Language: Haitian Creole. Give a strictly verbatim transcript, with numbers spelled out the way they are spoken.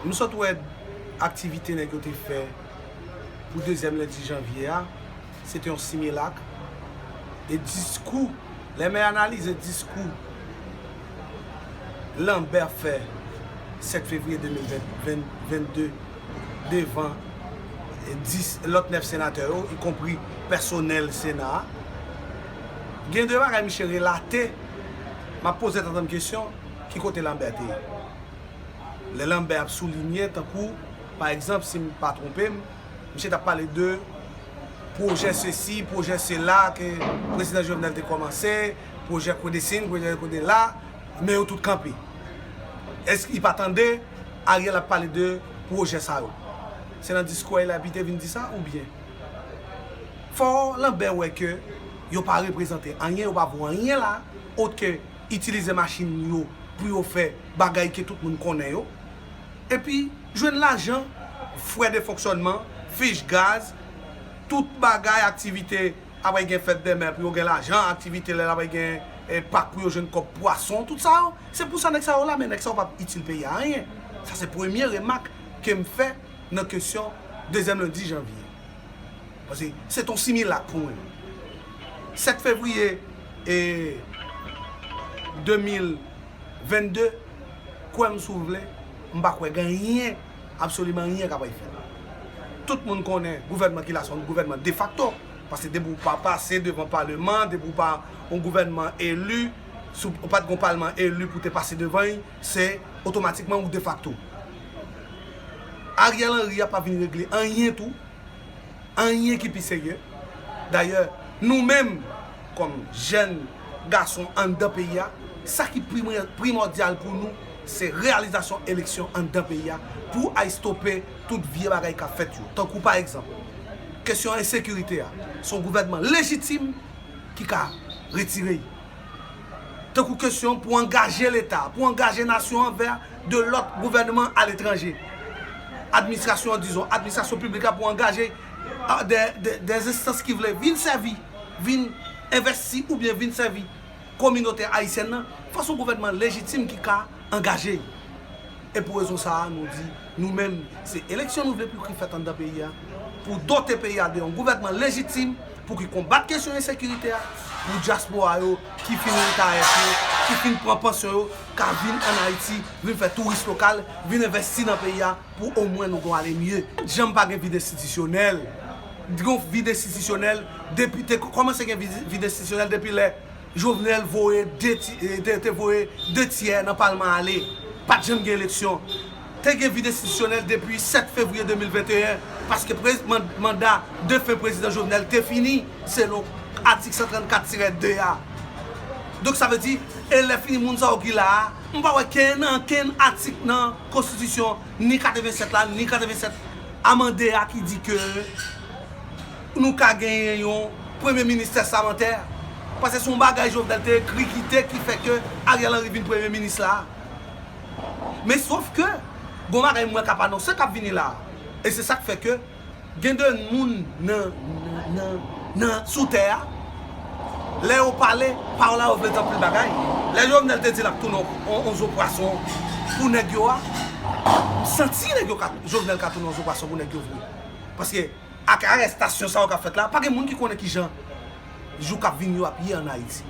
M sot wè aktivite nèg yo te fè pou dezyèm lendi janvye a, se te yon similak. E diskou, lè m analize diskou Lambert fè sèt fevriye de mil vennde devan dis lòt nèf senatè yo, ikonpri pèsonèl Sena a, gen de bagay misye relate, m ap poze tèt mwen kesyon, ki kote Lambert te ye? Lè Lambert ap soulinye, tankou, pa egzanp, si m pa twonpe m, misye t ap pale de pwojè sesi, pwojè sela ke prezidan Jovenel te kòmanse, pwojè Codesin, pwojè Codela, men yo tout kanpe. Èske li pa tande Ariel ap pale de pwojè sa yo? Se nan diskou a li te vin di sa oubyen? Fò Lambert wè ke yo pa reprezante anyen, yo pa vo anyen la, ot ke itilize machin yo pou yo fè bagay ke tout moun konnen yo. Epi, jwenn lajan, frè de fonksyònman, fich gaz, tout bagay, aktivite, apre gen fèt dèmen pou yo gen lajan, aktivite lè l apre gen eh, pak pou yo jwenn kòb pwason, tout sa yo. Se pou sa nèg sa yo la, men nèg sa yo p ap itil peyi a anyen. Sa se premye remak ke m fè nan kesyon dezyèm lendi janvye. Paske se t on similak pou mwen. Sèt fevriye e de mil vennde, kwè m si w vle, m pa kwè gen anyen, absoliman anyen k ap fèt. Tout moun konnen gouvènman ki la se yon gouvènman defakto. Paske depi w pa pase devan paleman, depi w pa yon gouvènman eli, si w pa t gen yon paleman eli pou te pase devan l, se otomatikman ou defakto. Ariel Henry a pa vin regle anyen tou, anyen ki pi serye. Dayè, nou menm, kòm jèn gason anndan peyi a, sa ki primè- primòdyal pou nou, se reyalizasyon eleksyon anndan peyi a pou ay stope tout vye bagay k ap fèt yo. Tankou pa egzanp, kesyon ensekirite a, se yon gouvènman lejitim ki ka retire l. Tankou kesyon pou angaje Leta, pou angaje nasyon anvè de lòt gouvènman aletranje. Administrasyon, dizon, administrasyon piblik la pou angaje a, de, de, de enstans ki vle vin sèvi, vin envesti oubyen vin sèvi kominote ayisyèn nan, fò se yon gouvènman lejitim ki ka angaje l. E pou rezon sa a, nou di, nou menm, se eleksyon nou vle pou ki fèt anndan peyi a, pou dote peyi a de yon gouvènman lejitim, pou ki konbat kesyon ensekirite a, pou dyaspora yo ki fin retayè yo, ki fin pran pansyon yo, ka vin ann Ayiti, vin fè touris lokal, vin envesti nan peyi a, pou omwen nou gon ale mye. Janm pa gen vid enstitisyonèl. Gon vid enstitisyonèl depi, te kòmanse gen vid, vid enstitisyonèl depi lè Jovenel voye de ti- eh, te, te voye de tyè nan palman ale. Pa t janm gen eleksyon. Te gen vid enstitisyonèl depi sèt fevriye de mil venteyen, paske prez- man- manda defen prezidan Jovenel te fini, selon atik san trannkat tirè de a. Donk, sa vle di, e lè fini moun sa yo ki la a, m pa wè kenn, kenn atik nan konstitisyon, ni katrevennsèt la, ni katrevennsèt amande a ki di ke nou ka genyen yon premye minis tèstamantè. Paske se yon bagay Jovenel te ekri ki te ki fè ke Ariel Henry vin premye minis la. Men sof ke, gon bagay m wè k ap anonse k ap vini la. E se sa k fè ke gen de moun nan, nan, nan, nan sou tè a, lè yo pale, pawòl la yo vle di anpil bagay. Lè Jovenel te di l ap tounen yon, yon, yon zo pwason pou nèg yo a, m santi nèg yo ka, Jovenel ka tounen yon zo pwason pou nèg yo vre. Paske ak arestasyon sa yo k ap fèt la, pa gen moun ki konnen kijan jou k ap vini yo ap ye ann Ayiti.